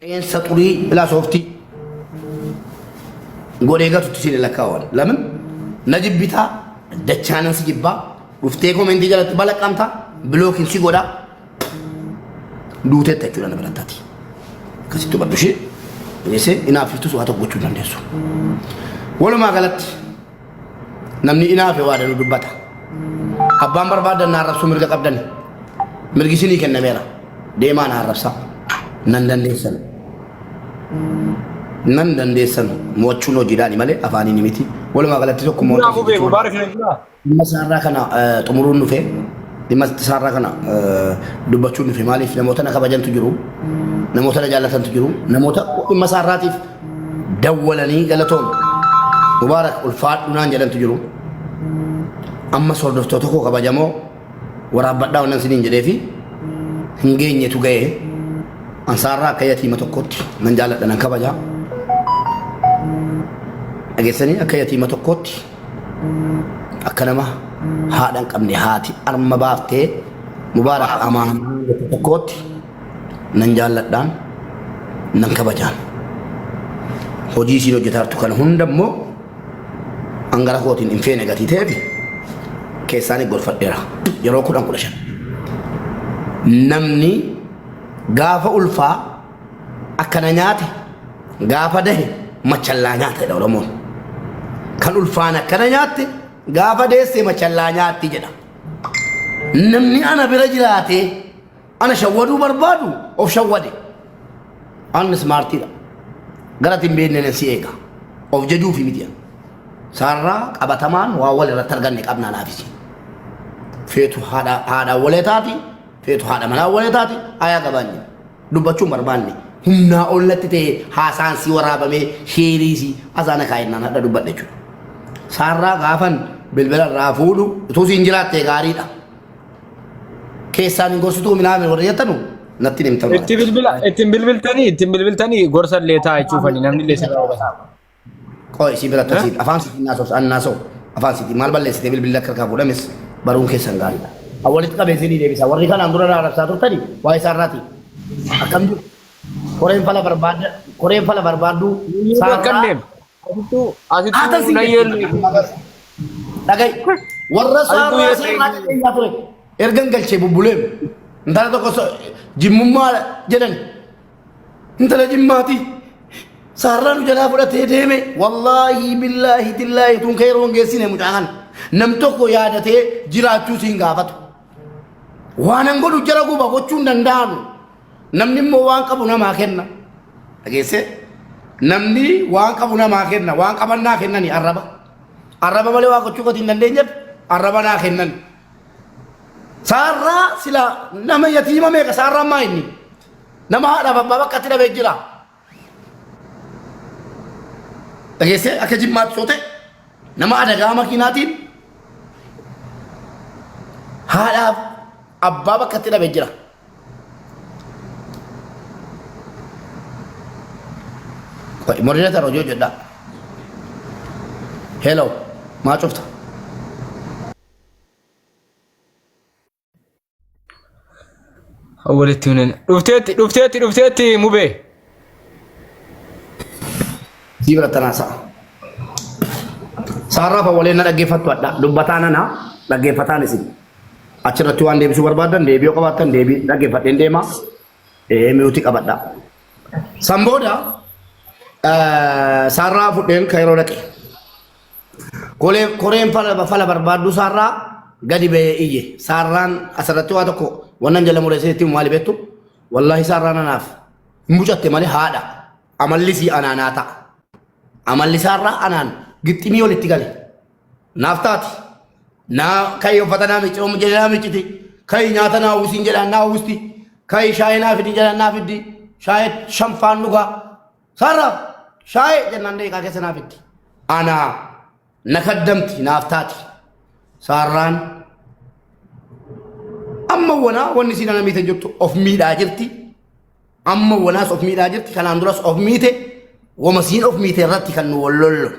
Qeensa xurii ilaa sooftii godhee gatutti siin lakkaawan. Lamin na jibbitaa dachaanan si jibbaa dhuftee komentii jalatti balaqqamta bilookiin si godha duuteetta jechuudha na birattaati. Akkasitti hubadhu ishee dhageessee inaafiftus waa tokko gochuu hin dandeessu. Walumaa galatti namni inaafe waa danuu dubbata. Abbaan barbaadan na arrabsuu mirga qabdan. Mirgi isinii kennameera. Deemaa na arrabsaa. Nan dandeessan. Nan dandeessan. Mo'achuun hojiidhaani malee afaaniin miti. Walumaa galatti tokkummaa Jira mubee mubaarak na jira. Dhimma isaarraa kana xumuruun dhufe. Dhimma isaarraa kana dubbachuun dhufe. Maaliif namoota na kabajantu jiru. Namoota na jaallatantu jiru. Namoota dhimma isaarraatiif dawwalanii galatoom Mubaarak ulfaadhu naan jedhantu jiru. Ammas hordoftoota koo kabajamoo waraabbadhaa wannan siniin jedhee fi hin geenyetu ga'e. Ansaarraa akka yatiima tokkootti nan jaalladha nan kabaja. Dhageessanii akka yatiima tokkootti akka nama haadha hin qabne haati arma baaftee Mubaarak amaanaa jette tokkootti nan jaalladhaan nan kabajaan. Hojii isiin hojjetaa jirtu kana hunda immoo an gara kootiin hin feene gatii ta'eef keessaan gorfadheera yeroo 10 15. Namni gaafa ulfaa akkana nyaate gaafa dahe machallaa nyaata jedha Oromoon. Kan ulfaan akkana nyaatte gaafa deesse machallaa nyaatti jedha. Namni ana bira jiraatee ana shawwaduu barbaadu of shawwade. Anni ismaartiidha. Gara hin beekne nan si eega. Of jajuufi miti. Saarraa qabatamaan waa wal irratti arganne qabnaa naafisi. Feetu haadha haadha walee taati, feetu haadha manaa walee taati, ayaa gabaanyi. Dubbachuu hin barbaanne. Humnaa ol natti ta'e haasaan si waraabamee sheerii si asaana kaa'ennaan hadha dubbadhe jechuudha. Saarraa gaafan bilbila irraa fuudhu utuu siin jiraatte gaariidha. Keessaan hin gorsituu minaamin warri jettanu natti hin himtanu. Itti bilbila ittiin bilbiltanii ittiin bilbiltanii gorsa illee ta'a jechuufani namni illee sirraa hubata. Qoy si biratti asii afaan sitiin naasoo an naasoo afaan sitiin maal balleessite bilbilli akka harkaa fuudhames baruun keessan gaariidha. Walitti qabee isinii deebisa warri kanaan dura na arrabsaa turtani waa'ee isaarraati. Akkam jiru? Koreen fala barbaadda koreen fala barbaaddu Bakka hin deemu. Asittuu Haatan asittuu siin na yeellu. Dhagai warra Asittuu saarraa yeellu. saarraa qabeeyyaa ture ergan galchee bubbuleem intala tokko jimmummaa jedhan Intala jimmaati. Saarraa nu jalaa fudhatee deeme. Wallaahi billaahi tillaahi tun ka yeroo hin geessine mucaa kana. Nam tokko yaadatee jiraachuu siin gaafatu. Waan an godhu jara guba gochuu hin danda'anu. Namni immoo waan qabu namaa kenna. Dhageessee? Namni waan qabu namaa kenna. Waan qaban naa kennani arraba. Arraba malee waa gochuu gatii hin dandeenyeef arraba naa kennan. Saarraa sila nama yatiima meeqa saarraan maa inni? Nama haadhaaf abbaa bakka itti dhabee jira. Dhageessee akka jimmaatti soo ta'e nama adagaa makiinaatiin haadhaaf abbaa bakka itti dhabee jira. Moderator hojii hojjedhaa. Hello, maa cufta? Walitti hunan. Dhufteetti dhufteetti dhufteetti mubee. Sii biratti naasa'a. Saarraa fa waliin na dhaggeeffattu adha. Dubbataa nana dhaggeeffataan isin. Achirratti waan deebisuu barbaaddan deebii yoo qabaattan deebii dhaggeeffadheen deema. Miyuutii qabadha. San booda saarraa fudheen kan yeroo dhaqe. Koleen koreen fala fala barbaaddu saarraa gadi ba'ee iyye. Saarraan asirratti waa tokko wannan jala muree isinitti himu maali beektu? Wallaahi saarraan anaaf hin mucatte malee haadha. Amalli sii anaa naa ta'a. Amalli saarraa anaan gixximii walitti gale. Naaf taati. Naa kai uffata naa miicci oomu jedhee naa miicciti. Kai nyaata naa uwwisiin jedhaan naa uwwisti. Kai shaayii naa fidi jedhaan naa fiddi. Shaayii shanfaan dhugaa. Sarra shaayee jennaan daqiiqaa keessa naa fiddi. Anaa na kaddamti naaf taati. Saarraan amma wanaa wanni isiin ana miite jirtu of miidhaa jirti. Amma wanaas of miidhaa jirti. Kanaan duras of miite. Wama siin of miite irratti kan nu wal lollu.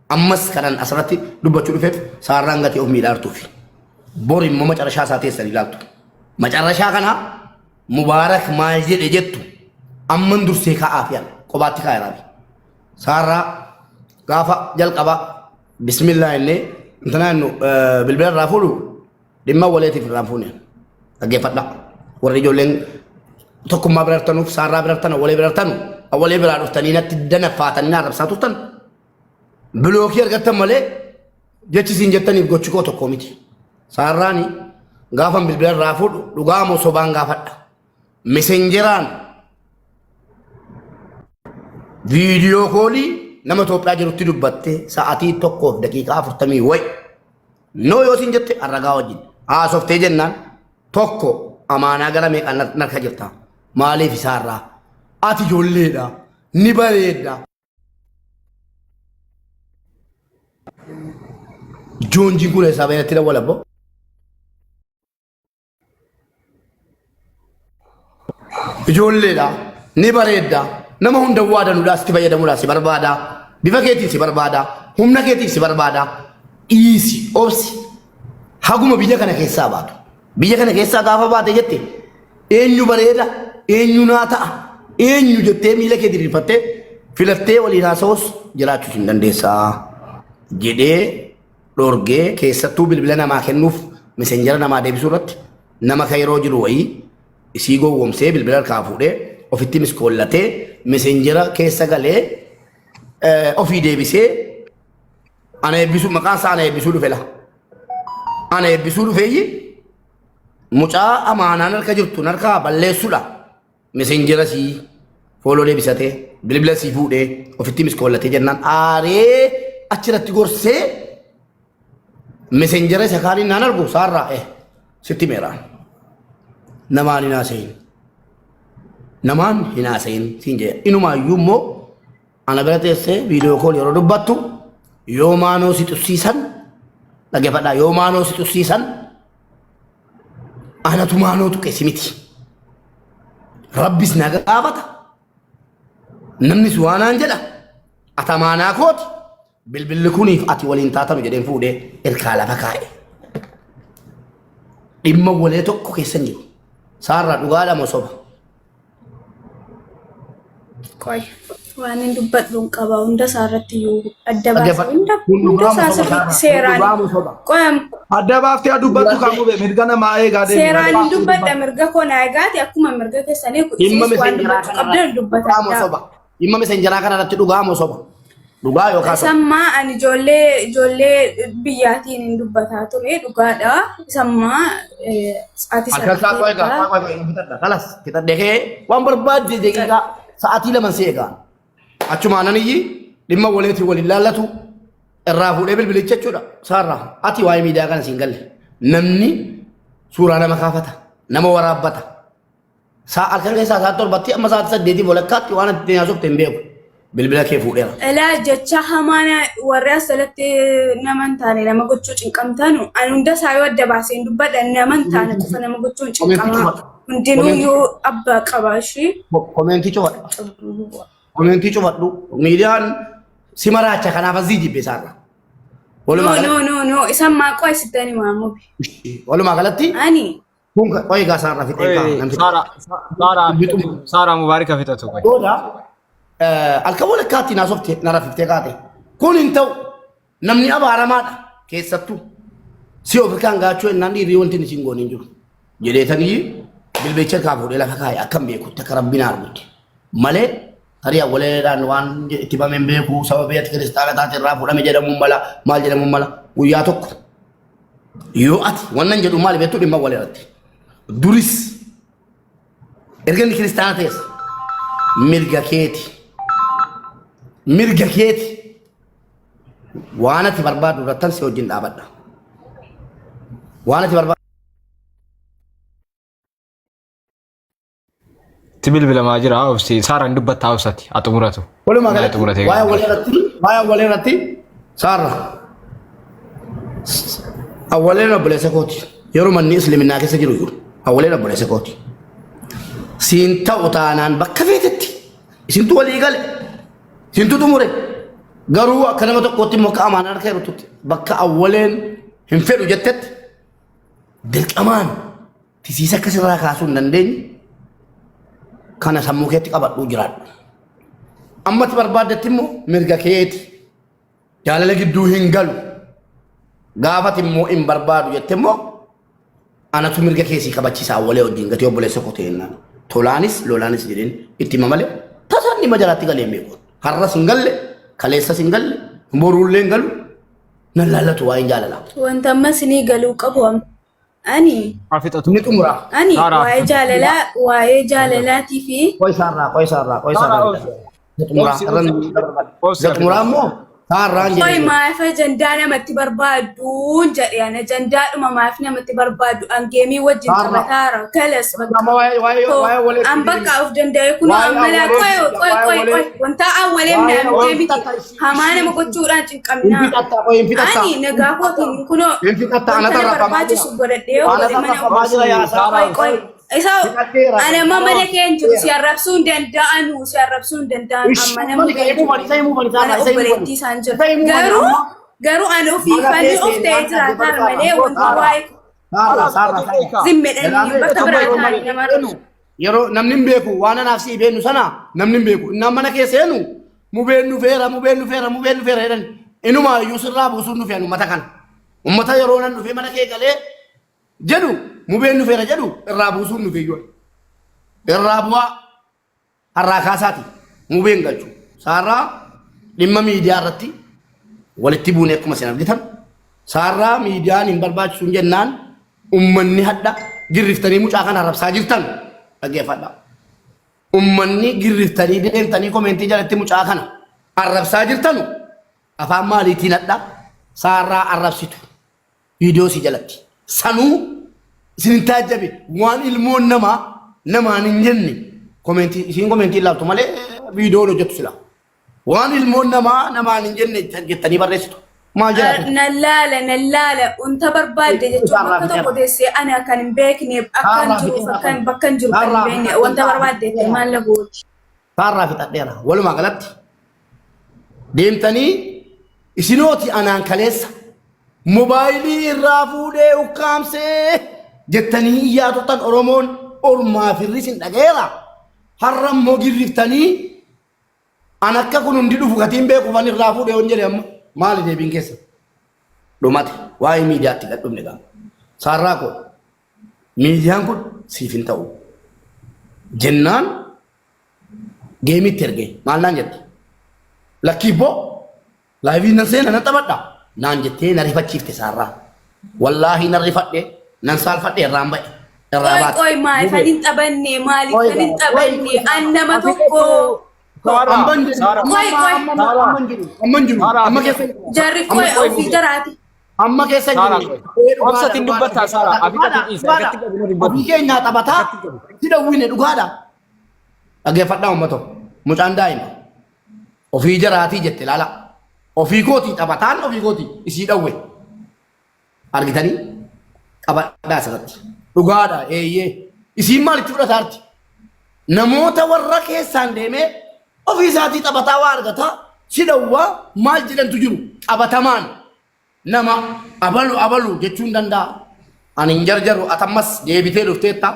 Ammas kanan asirratti dubbachuu dhufeef saarraan gatii of miidhaa jirtuufi. Bor immoo macarashaa isaa teessan ilaaltu. Macarashaa kana Mubaarak maal jedhe jettu. Amman dursee kaa'aa fi kophaatti kaa'eeraa fi. Saarraa gaafa jalqaba bismillaa innee intanaa innu bilbila irraa fuudhu dhimma waleetiif irraa hin fuune. Dhaggeeffadha. Warri ijoolleen tokkummaa bira jirtanuuf saarraa bira jirtan awwalee bira jirtanu awwalee biraa dhuftanii natti danaffaatanii na arrabsaa turtan. Bilookii argattan malee jechi isin jettaniif gochi koo tokko miti. Saarraani gaafan bilbila irraa fuudhu dhugaa moo sobaan gaafadha. Mesenjeraan viidiyoo koolii nama Itoophiyaa jirutti dubbatte sa'aatii 1:40 wayi. Noo yoo isin jette arragaa wajjin haasoftee jennaan tokko amaanaa gara meeqaan narka jirta. Maaliif isaarraa? Ati ijoolleedha. Ni bareedda. Joonjiin kun eessaa bahe natti dawwala abbo. Ijoolleedha. Ni bareedda. Nama hunda waadanuudha sitti fayyadamuudha si barbaada. Bifa keetiin si barbaada. Humna keetiin si barbaada. Dhiisi obsi. Haguma biyya kana keessaa baatu. Biyya kana keessaa gaafa baate jette eenyu bareeda eenyu naa ta'a eenyu jettee miila kee diriirfattee filattee waliin haasa'us jiraachuus hin dandeessaa jedhee dhorgee keessattuu bilbila namaa kennuuf mesenjera namaa deebisuu irratti nama kan yeroo jiru wayii isii gowwomsee bilbila harkaa fuudhee ofitti miskoollatee mesenjera keessa galee ofii deebisee ana eebbisuu maqaan isaa ana eebbisuu dhufe la. Ana eebbisuu dhufeeyyi mucaa amaanaan harka jirtu harkaa balleessuudha. Mesenjera sii fooloo deebisatee bilbila sii fuudhee ofitti miskoollatee jennaan aaree achirratti gorsee mesenjera isa kaaniin naan argu saarraa sitti meeraan namaan hin haasayin namaan hin haasayin siin jedhe inumaayyuu immoo Ana bira teessee viidiyoo kool yeroo dubbattu yoo maanoo si xussiisan dhaggeeffadhaa yoo maanoo si xussiisan anatu maanoo tuqe si miti. Rabbis na gaafata. Namnis waanaan jedha. Ati amaanaa kooti. Bilbilli kuniif ati waliin taatanu jedheen fuudhee erkaa lafa kaa'e. Dhimma walee tokko keessa hin jiru. Saarraa dhugaadha moo soba? Qoy waan hin dubbadhu hin qaba hunda isaa irratti iyyuu adda baasa Dhaggeeffadhu. hunda Kun hunda dhugaa isaa moo soba? sirriitti Kun seeraan dhugaa moo soba? qoy Adda baaftee haa dubbattu kan mube mirga namaa eegaa deemi. seeraan hin dubbadha mirga koo naa egaati akkuma mirga keessanii Dhimma isinis waan mesenjeraa dubbachuu kana qabdan irratti dhugaa moo dubbatadha. soba? Dhimma mesenjeraa kana irratti dhugaa moo soba? Dhugaa yookaan soba? Sammaa ani ijoollee ijoollee biyyaatiin hin dubbataa ture dhugaadha. Sammaa ati Halkan isaa qo'ee gaa qo'ee qo'ee fixadha. Kalas fixadhe kee waan barbaadde daqiiqaa sa'aatii lama si eegaa. Achumaan aniyyi dhimma waleetiin waliin laallatu irraa fuudhee bilbilicha jechuudha. Saarraa ati waa'ee miidiyaa kana siin galle. Namni suuraa nama kaafata nama waraabbata. Saa halkan keessaa sa'aatii torbatti amma sa'aatii saddeetii walakkaatti waan ati ittiin haasofte hin beeku. Bilbila kee fuudheera. Elaa jecha hamaan warri as jalatti nama hin taane nama gochuu cinqamtanu ani hunda isaa yoo adda baasee hin dubbadha nama hin taane qofa nama gochuun Komentii cinqamaa cufadhu. hundinuu Komentii yoo abbaa qaba ishii. komentii cufadhu. Komentii cufadhu. Miidiyaan si maraacha kanaaf asii jibbe isaarra. No Walumaa no galatti no no isaan maaqoo asitti ani maamubi. walumaa galatti Ani kun qo'ee gaasaa irraa fixee kaa namtichi. Saara Saara Saara Mubaarika fixatu qoy. Booda halkan walakkaatti naa softe na rafiftee kaate. Kun hin ta'u namni abaaramaadha keessattuu. Si of irkaan gaachuu ennaan dhiirrii wanti inni siin goone hin jiru. Jedheetanii bilbicha irkaa fuudhee lafa kaa'e akkam beekutti akka rabbiin argutti. Malee tarii awwaleedhaan waan itti bame hin beeku sababii ati kiristaana taate irraa fuudhame jedhamuun mala maal jedhamuun mala guyyaa tokko Yoo ati wannan jedhu maali beektu dhimma wal irratti. Duris erga inni kiristaana ta'es mirga keeti. Mirga keeti. Waan ati barbaaddu irrattan si wajjin dhaabadha. Waan ati barbaaddu. Itti bilbilamaa jira obsi Saaraan dubbattaa obsati haa xumuratu. Walumaa Naa galatti xumuratee waa'ee gara. walii irratti waa'ee walii irratti saarra awwaleen obboleessa kooti yeroo manni isliminnaa keessa jiru iyyuu awwaleen obboleessa kooti siin ta'u taanaan bakka feetetti isintu walii gale isintu xumure garuu akka nama tokkootti immoo akka amaanaa harka jirtutti bakka awwaleen hin fedhu jettetti dirqamaan tisiisa akka sirraa kaasuu hin dandeenye. Kana sammuu keetti qabadhuu jiraadhu. Ammatti barbaaddetti immoo mirga keeti. Jaalala gidduu hin galu. Gaafati immoo hin barbaadu jette immoo anatu mirga keessii kabachiisa awwalee wajjin gatii obboleessa koo ta'ennaan. Tolaanis lolaanis jedheen itti hima malee tasaan dhimma jalaatti galee hin beeku. Har'as hin galle, kaleessas hin galle, boruullee hin galu. Nan laallatu waa'een jaalalaa. Wanta amma isinii galuu qabu amma. Ani Haa fixatu. Inni xumura. ani Saaraa. waa'ee jaalalaa waa'ee jaalalaatii fi Qoisaarraa, qoisaarraa, qoisaarraa. Saaraa, obsi. Xumuraa. Obsi, obsi. Obsi. Xumuraa immoo saarraan qoy jedhee. maaf ajandaa namatti barbaadduun jedhe ani ajandaadhuma maaf namatti barbaaddu an geemii wajjin Saarraa. taphataara kalas bakka Amma waa'ee waa'ee waa'ee walee. an bakka of danda'e kun Waa'ee amma laa awwalee qoy qoy waa'ee qoy qoy walee. wanta awwaleen Waa'ee naamtee awwalee miti fixatta. hamaa nama gochuudhaan Hin cinqamnaa fixatta, qoy hin fixatta. ani nagaa kootiin kunoo Hin fixatta, wanta anata na rafamaa barbaachisu jira. godhadhee yoo godhe Anata mana rafamaa jira yaa qoy Saaraa. qoy isa Fixadheera. ani amma mana kee hin jiru si arrabsuu hin danda'anu si arrabsuu hin danda'anu amma nama Isa kee hin himuu jiru bani, isa himuu bani, mana Saaraa, isa himuu bani. obboleettii isaan jiru Isa himuu bani garuu amma. garuu ani ofii Mana fanni kee of ta'ee seenaan jiraataara malee wanta Saaraa. waa'ee Saaraa, Saaraa, Saaraa. zimmedhanii bakka biraa ta'anii nama arrabsu. Yeroo namni hin beeku waan anaaf sii beennu sana namni hin beeku. Innaan mana kee seenu mubeen dhufeera, mubeen dhufeera, mubeen dhufeera jedhan. Inuma iyyuu sirraa buusuun dhufeen uummata kana. Uummata yeroo nan dhufee mana kee galee jedhu mubeen dhufeera jedhu irraa buusuun dhufe iyyuu. Irraa bu'aa har'aa kaasaati mubeen galchu. Saarraa dhimma miidiyaa irratti walitti buune akkuma isin argitan. Saarraa miidiyaan hin barbaachisu hin jennaan ummanni hadha girriftanii mucaa kana arrabsaa jirtan dhaggeeffadha. Ummanni girriftanii deemtanii komentii jalatti mucaa kana arrabsaa jirtanu afaan maaliitiin hadha saarraa arrabsitu viidiyoo si jalatti. Sanuu isin hin taajjabe waan ilmoon namaa namaan hin jenne komentii isiin komentii ilaaltu malee viidiyoon hojjettu sila. Waan ilmoon namaa namaan hin jenne jettanii barreessitu. Maal jedhaa? Nan laala nan laala wanta barbaadde jechuun Isaarraa bakka tokko fixeera. teessee ani akkan hin beekne akkan Saarraa jiruuf fixeera. akkan bakka hin jiru kan hin Saarraa beekne wanta barbaadde jettee maal na gooti. Saarraa fixadheera. Walumaa galatti deemtanii isinooti anaan kaleessa mobaayilii irraa fuudhee ukkaamsee jettanii iyyaa turtan Oromoon ormaa firri isin dhaga'eera. Har'a immoo girriftanii An akka kun hundi dhufu gatiin beekuufan irraa fuudhe yoon jedhe amma maali deebiin keessa? Dhumate waa'ee miidiyaatti gad dhumne gaa. Saarraa koo miidiyaan kun siif hin ta'u. Jennaan geemitti ergee maal naan jette? Lakkii boo laayivii nan seena nan taphadha naan jettee na rifachiifte saarraa. Wallaahi nan rifadhe nan saalfadhe irraan ba'e. Irraa Qoy baate. qoy maaliif ani hin taphanne maaliif Qoy ani hin gaa, qoy, taphanne qoy. an nama tokko Saaraa, Amma hin jiru. Saaraa. Qoy, qoy. Amma hin jiru. Amma hin jiru. Saaraa. Amma keessa hin jiru. jarri qoy ofii jaraati. Amma keessa hin Saaraa, jiru. qoy. Obsatiin dubbattaa, Saaraa. Abidda dhiisa. Dhugaadha. Irratti qabina dubbatu. Ofii keenyaa taphataa si dhawwine dhugaadha. Dhaggeeffadhaa uummata. Mucaan daa'ima. Ofii jaraatii jette ilaala. Ofii kootii taphataan ofii kootii isii dhawwe. Argitanii? Qabadhaa asirratti. Dhugaadha eeyyee. Isiin maalitti fudhataarti? Namoota warra keessaan deemee ofii isaatii taphataa waa argataa si dhawwaa maal jedhantu jiru qabatamaan nama abalu abalu jechuu hin danda'a. Ani hin jarjaru atammas deebitee dhufteetta.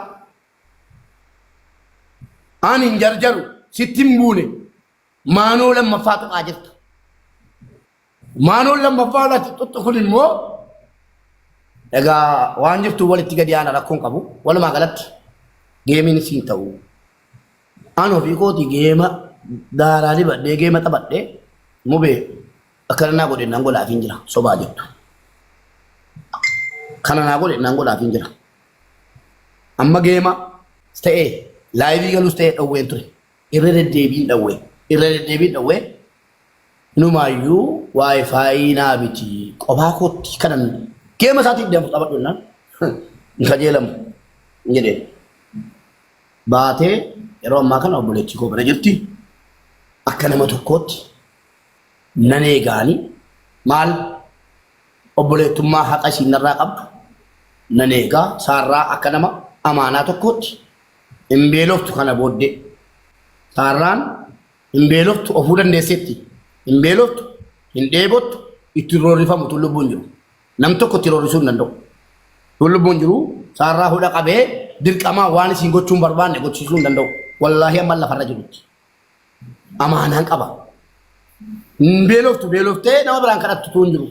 Ani hin jarjaru sitti hin buune maanoo lammaffaa tuqaa jirta. Maanoon lammaffaan ati xuxxu kun immoo egaa waan jirtu walitti gadi aana rakkoon qabu. Walumaa galatti geemiin siin ta'u. An ofii kooti geema daaraa dibadhee geema taphadhee mubee akkana naa godhe nan godhaaf hin jira sobaa jettu. Kana naa godhe nan godhaaf hin jira. Amma geema ta'ee laayivii galus ta'ee dhowween ture. Irra deddeebiin dhowwee. Irra deddeebiin dhowwee. Inumaayyuu waayifaayi naa biti qophaa kootti kanan geema isaatiif deemu taphadhu jennaan hin kajeelamu hin jedheen. Baatee yeroo ammaa kana obboleettii koo bira jirti. Akka nama tokkootti nan eegaani maal obboleettummaa haqa isiin narraa qabdu nan eegaa saarraa akka nama amaanaa tokkootti hin beeloftu kana booddee. Saarraan Hin beeloftu ofuu dandeesseetti. Hin beeloftu, hin dheebottu, itti hin roorrifamu tun lubbuun jiru. Nam tokko itti roorrisuu hin danda'u. Tun lubbuun jiru saarraa hudha qabee dirqamaa waan isin gochuu hin barbaanne gochisiisuu hin danda'u. Wallaahi amma lafarra jirutti. Amaanaan qaba. Hin beeloftu beeloftee nama biraan kadhattu tuun jiru.